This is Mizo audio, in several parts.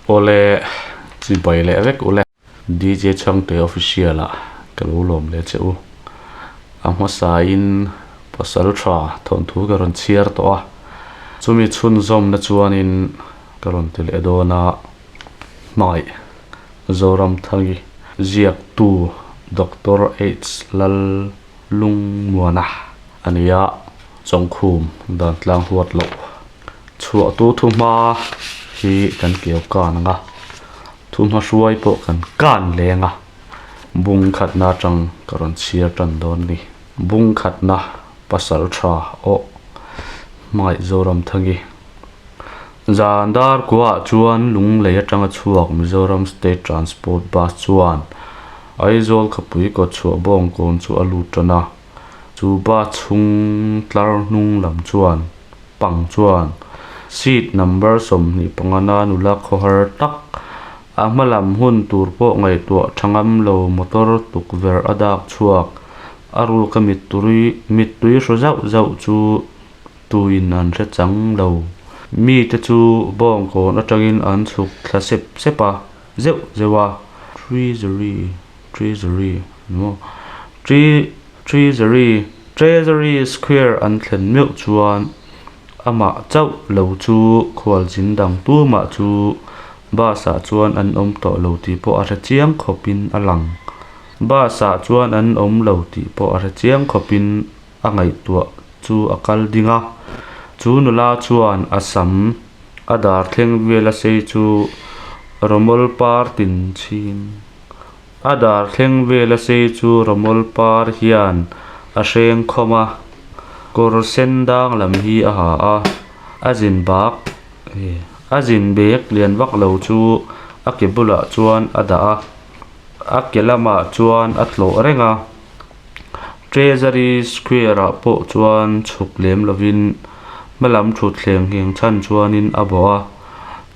Awle chibai leh vek ule. DJ Chhangte Official ah ka lo lawm leh che u. A hmasa in pasal tha thawnthu ka rawn chhiar tawh a, chumi chhunzawmna chuanin ka rawn ti leh dawn a, hmangaih Zoramthangi ziaktu Doctor H Lal Lungmuana a ni a, Chawngkhum dan tlang huat loh chhuahtu thuhma hi kan keu kan ang a, thuhma hruai pawh kan kan leng a, bung khatna atang ka rawn chhiar tan dawn a ni. Bung khatna pasal tha aw hmangaih Zoramthangi. Zan dar kuaah chuan Lunglei atanga chhuak Mizoram State Transport Bus chuan Aizawl khawpui kawtchhuah bawngkawn chu a lut tan a. Chu bus chhung tlar hnung lam chuan pang chuan seat number 25 na nula khawhar tak a hma lam hun tur pawh ngaihtuah tha ngam lo motor tukverh a dak chhuak a ruka mittui mittui hraw zauh zauh chu Tuin an hre chang lo. Mite chu bawngkawn atangin an chhuk thla sep sep a, zeuh zeuh a. Treasury, Treasury, maw? Tre, Treasury, Treasury Square an thlen meuh chuan amah chauh lo chu khualzin dang tumah chu bus ah chuan an awm tawh lo tih pawh a hre chiang khawpin a lang. Bus ah chuan an awm lo tih pawh a hre chiang khawpin a ngaihtuah chu a kal ding a, chu nula chuan a sam a dar thleng vel a sei chu rawmawl par tin chhing a dar thleng vel a sei chu rawmawl par hian a hreng khawm a, kawr sen dang lam hi a ha a, a zin bak a zin bag lian vak lo chu a ke bulah chuan a dah a, a ke lamah chuan a tlawh reng a. Treasury Square ah pawh chuan chhuk lem lovin hmalam thutthleng ngheng chhan chuanin a bawh a,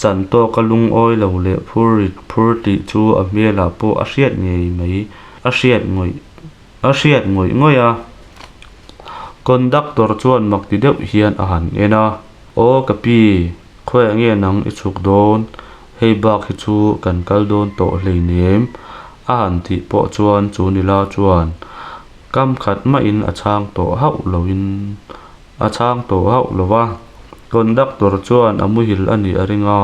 chan tawka lungawi lo leh phur rit phur tih chu a hmelah pawh a hriat ngei mai a hriat ngawih a hriat ngawih ngawih a. Conductor chuan mak ti deuh hian a han en a, Aw ka pi, khawiah nge nang i chhuk dawn? Hei bak hi chu kan kal dawn tawh hleinem a han tih pawh chuan chu nila chuan kam khat mahin a chhang tawh hauh loin a chhang tawh hauh lo va. Conductor chuan a muhil a nih a ring a,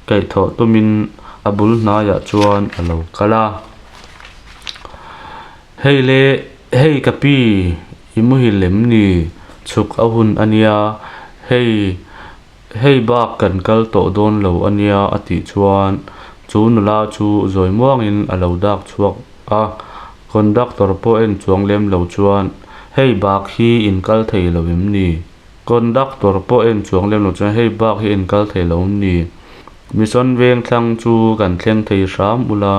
kaihthawh tumin a bul hnaiah chuan a lo kal a. Hei le, hei ka pi, i muhil em ni? Chhuk a hun a nia, hei. Hei bak kan kal tawh dawn lo a nia a tih chuan chu nula chu zawi muangin a lo dak chhuak a, conductor pawh en chuang lem lo chuan hei bak hi in kal thei lo em ni? Conductor pawh en chuang lem lo chuan hei bak hi in kal thei lo em ni? Mission Vengthlang chu kan thleng thei hram ula,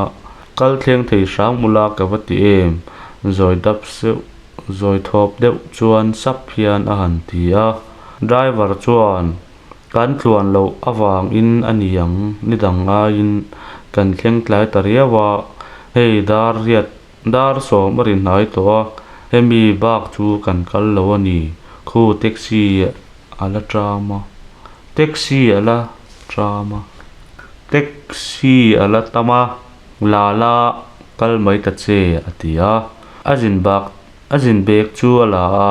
kal thleng thei hram ula ka va ti em? Zawi dap seuh zawi thawp deuh chuan sap hian a han ti a. Driver chuan kan tluan loh avangin a ni ang ni dang aiin kan thleng tlai ta riau a, hei dar riat dar sawm a ri hnai tawh a, hemi bak chu kan kal lo a ni, khu taxi a la ṭam a, taxi a la ṭam a, taxi a la tam a, la la kal mai ta che a ti a, a zin bak A zin bag chu a la a,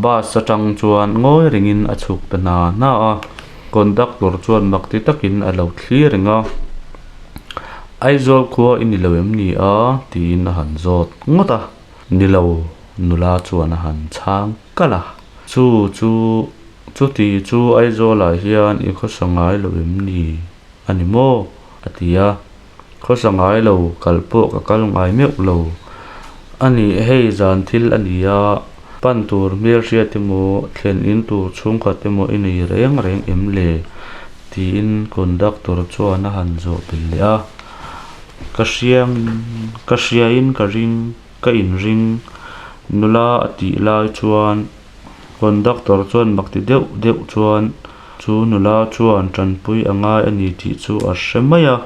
bus atang chuan ngawi rengin a chhuk ta hna hna a, conductor chuan mak ti takin a lo thlir reng a, Aizawl khua i ni lo em ni a? tiin a han zawt ngawt a, ni lo nula chuan a han chhang kalh a, chu chu chuti chu Aizawlah hian i khawsa ngai lo em ni a ni maw? a ti a. Khawsa ngai lo, kal pawh ka kal ngai meuh lo. A nih hei zan thil a ni a, pan tur hmelhriat emaw, thlen in tur chhungkhat emaw i nei reng reng em le? tiin conductor chuan a han zawh belh leh a. Ka hriang ka hriain ka ring, ka inring nula a tih lai chuan conductor chuan mak ti deuh deuh chuan Chu nula chuan tanpui a ngai a ni tih chu a hre mai a,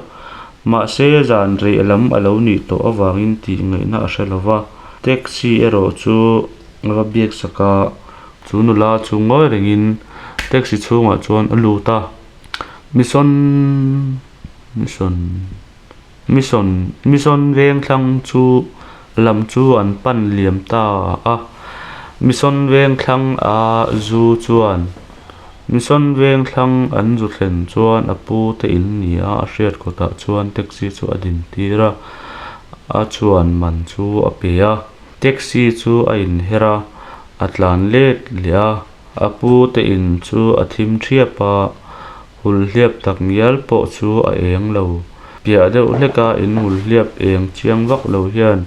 mahse zan reh lam a lo nih tawh avangin tih ngaihna a hre lo va. Taxi erawh chu a va biak sak a, chu nula chu ngawi rengin taxi chhungah chuan a lut a, Mission. Mission Mission Mission Vengthlang chu lam chu an pan liam ta a. Mission Vengthlang a zu chuan Mission Vengthlang an zu thlen chuan a pu te in ni a a hriat kawtah chuan taxi chu a din tir a, a chuan man chu a pe a. Taxi chu a inher a, a tlan let leh a. A pu te in chu a thim thiap a, hulhliap tak ngial pawh chu a eng lo. Piah deuh hlek a in hulhliap eng chiang vak lo hian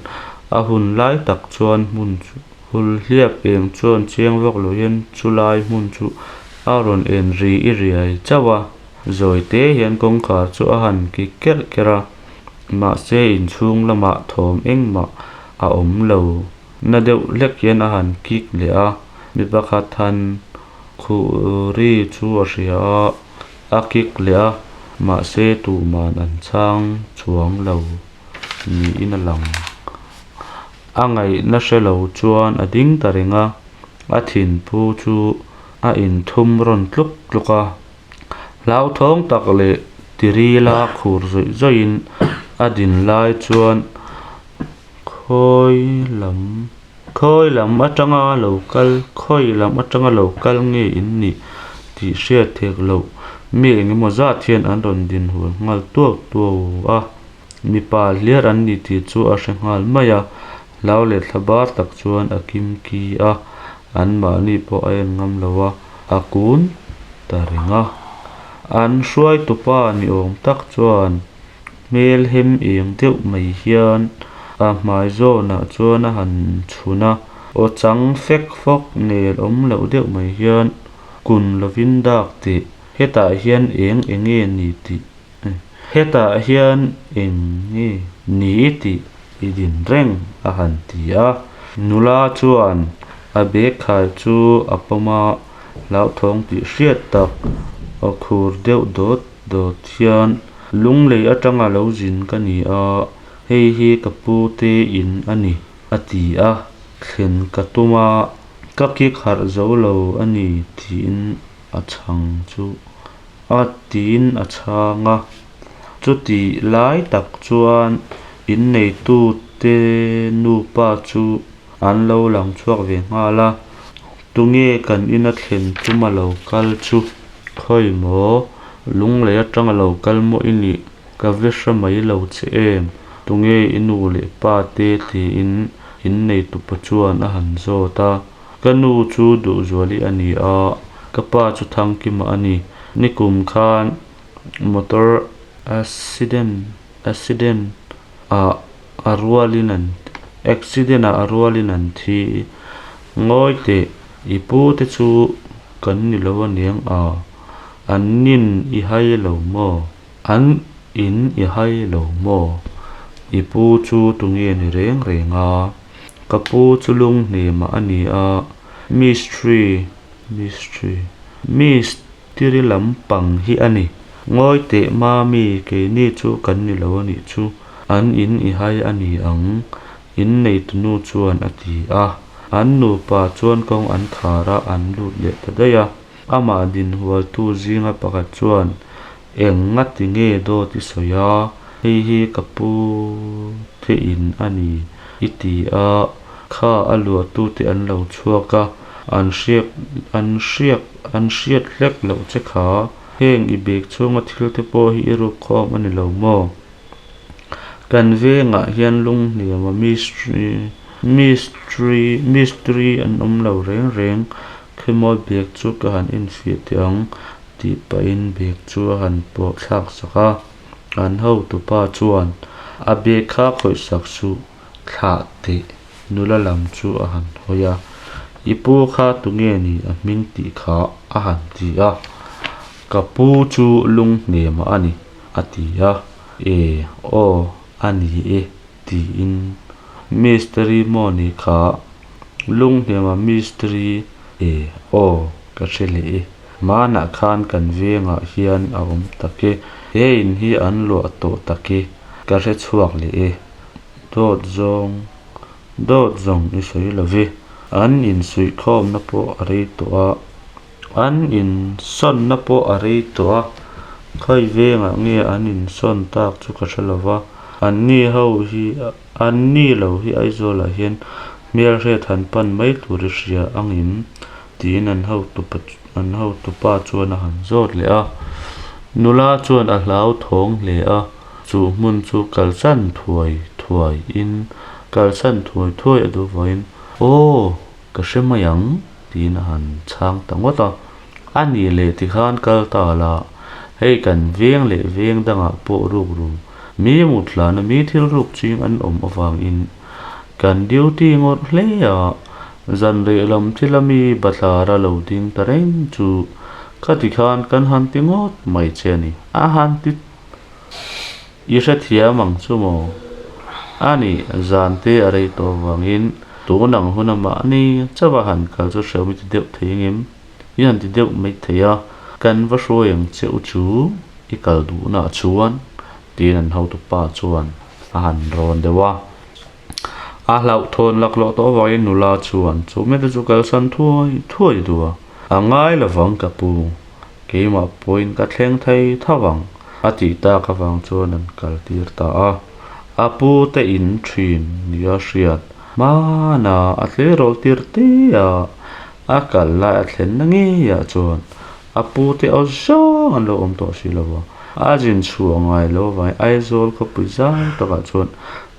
a hun lai tak chuan hmun chu hulhliap eng chuan chiang vak lo hian chu lai hmun chu a rawn en ri i riai chauh a. Zawi te hian kawngkhar chu a han kik kerh kerh a, mahse inchhung lamah thawm engmah a awm lo. Na deuh hlek hian a han kik leh a, mi pakhat han khuh ri chu a hria a, a kik leh a, mahse tuhman an chhang chuang lo niin a lang. A ngaihna hre lo chuan a ding ta reng a, a thinphu chu a inthum rawn tluk tluk a. Hlauthawng tak leh tirila khur zawih zawihin a din lai chuan Khawi lam khawi lam atanga lo kal khawi lam atanga lo kal nge in nih tih hriat thek loh mi eng emaw zat hian an rawn din hual nghal tuau tuau a mipa hliar an ni tih chu a hre nghal mai a hlau leh thla bar tak chuan a kim ki a an mahni pawh a en ngam lo a a kun ta reng a an hruaitupa ni awm tak chuan. Hmel hem eng deuh mai hian a hmai zawnah chuan a han chhun a, aw chang fek fawk nel awm loh deuh mai hian kun lovin dak teh hetah hian eng eng nge ni tih hetah hian eng nge ni tih i din reng a han ti a. Nula chuan a bag khai chu a pawm a, hlauthawng tih hriat tak aw khur deuh dawt dawt hian Lunglei atanga lo zin ka ni a, hei hi ka pu te in a ni, a ti a, thlen ka tum a, ka kik harh zo lo a ni tiin a chhang chu a tiin a chhang a. Chutih lai tak chuan inneitu te nupa chu an lo lang chhuak ve nghal a, tunge kan ina thlen tuma lo kal chu khawi maw? Lunglei atanga lo kal maw i nih? Ka ve hre mai lo che em? Tunge i nu leh pa te tiin inneitupa chuan a han zawt a. Ka nu chu Duhzuali a ni a, ka pa chu Thangkima a ni. Nikum khan motor accident accident ah a rualin an accident ah a rualin an thi. Ngawi teh, i pu te chu kan ni lo aniang a, an nin i hai lo maw? An in i hai lo maw? I pu chu tunge ni reng reng a? Ka pu chu lunghnemah a ni a, mistri, mistri, mistiri lampang hi a ni. Ngawi teh mami, keini chu kan ni lo a nih chu, an in i hai a ni ang. Inneitu nu chuan a ti a. An nupa chuan kawng an khar a, an lut leh ta daih a. Amah dinhualtu zinga pakhat chuan, Eng nga ti nge dawt i sawi a? Hei hi ka pu te in a ni i ti a. Kha a luahtute an lo chhuak a, an hriak an hriak an hriat hlek loh che kha. Heng i bag chhunga thil te pawh hi i ruk khawm a ni lo maw? Kan vengah hian lunghniama mistri mistri mistri an awm lo reng reng khimawi bag chu ka han enfiah teh ang tih pahin bag chu a han pawh thlak sak a an hotupa chuan a bag kha khawih sak suh thlah teh nula lam chu a han hawi a i pu kha tunge ni a hming tih kha a han ti a ka pu chu lunghniama a ni. A ti a, E, aw, a ni e, tiin Mistiri maw ni kha Lunghniama mistiri, E, aw, ka hre leh e, hmanah khan kan vengah hian a awm tak e, he in hi an luah tawh tak e, ka hre chhuak leh e, dawt zawng, dawt zawng i sawi lo ve, an insuihkhawmna pawh a rei tawh a. An insawnna pawh a rei tawh a, Khawi vengah nge an insawn tak chu ka hre lo va, anni ho hi anni lo hi Aizawlah hian hmelhriat han pan mai tur i hria angem? tiin an hotupa an hotupa chuan a han zawt leh a. Nula chuan a hlauthawng hle a, chu hmun chu kalsan thuai thuai in kalsan thuai thuai a duh avangin, Aw, ka hre mai ang, tiin a han chhang ta ngawt a. A nih leh tikhan kal ta la, hei kan veng leh veng dangah pawh ruk ru, mi mut hlana mi thil ruk ching an awm avangin kan duty ngawrh hle a, zan reh lam thila mi bathlara lo ding ta reng chu kha tikhan kan han ti ngawt mai che a ni, a han ti I hrethiam ang chu maw? A nih, zan te a rei tawh avangin tun ang huna mahni chauha han kal chu hrehawm i ti deuh thei engem? I han ti deuh mai thei a, kan va hruai ang che u chu i kal duhnaah chuan tiin an hotupa chuan a han rawn deuh a. A hlauhthawn laklawh tawh avangin nula chuan chu mite chu kalsan thuai thuai a duh a, A ngai lovang ka pu. Keimah pawhin ka thleng thei tho ang, a tih tak avang chuan an kal tir ta a. A pu te in thin nia hriat hmana a tleirawl tir te a, a kal lai a thlenna ngeiah chuan a pu te aw zawng an lo awm tawh si lo a. A zin chhuah ngai lo avangin Aizawl khawpui zau takah chuan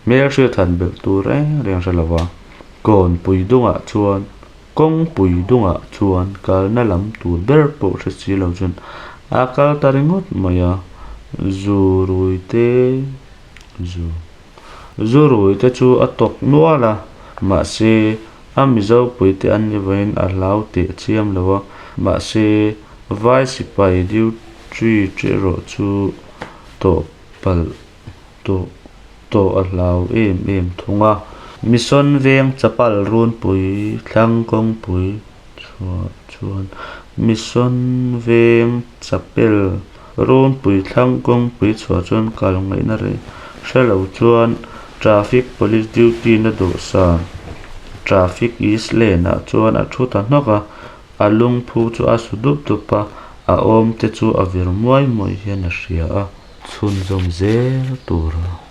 hmelhriat han belh tur reng reng a hre lo va. Kawnpui dungah chuan Kawngpui dungah chuan kalna lam tur ber pawh hre si lo chuan a kal ta ringawt mai a, zu rui te zu zu rui te chu a tawk nual a, mahse a Mizo pui te an ni vawiin a hlau teh chiam lo a, mahse vai sipai duty erawh chu tawh palh tawh tawh a hlau em em thung a. Mission veng chapal runpui thlang kawngpui chhuah chuan Mission veng chapel runpui thlang kawngpui chhuah chuan kal ngaihna reh hre lo chuan traffic police duty na dawhsan traffic is lane ah chuan a thu ta hnawk a. A lungphu chu a su dup dup a, a awm te chu a vir muai muai hian a hria a. Chhunzawm zel tur.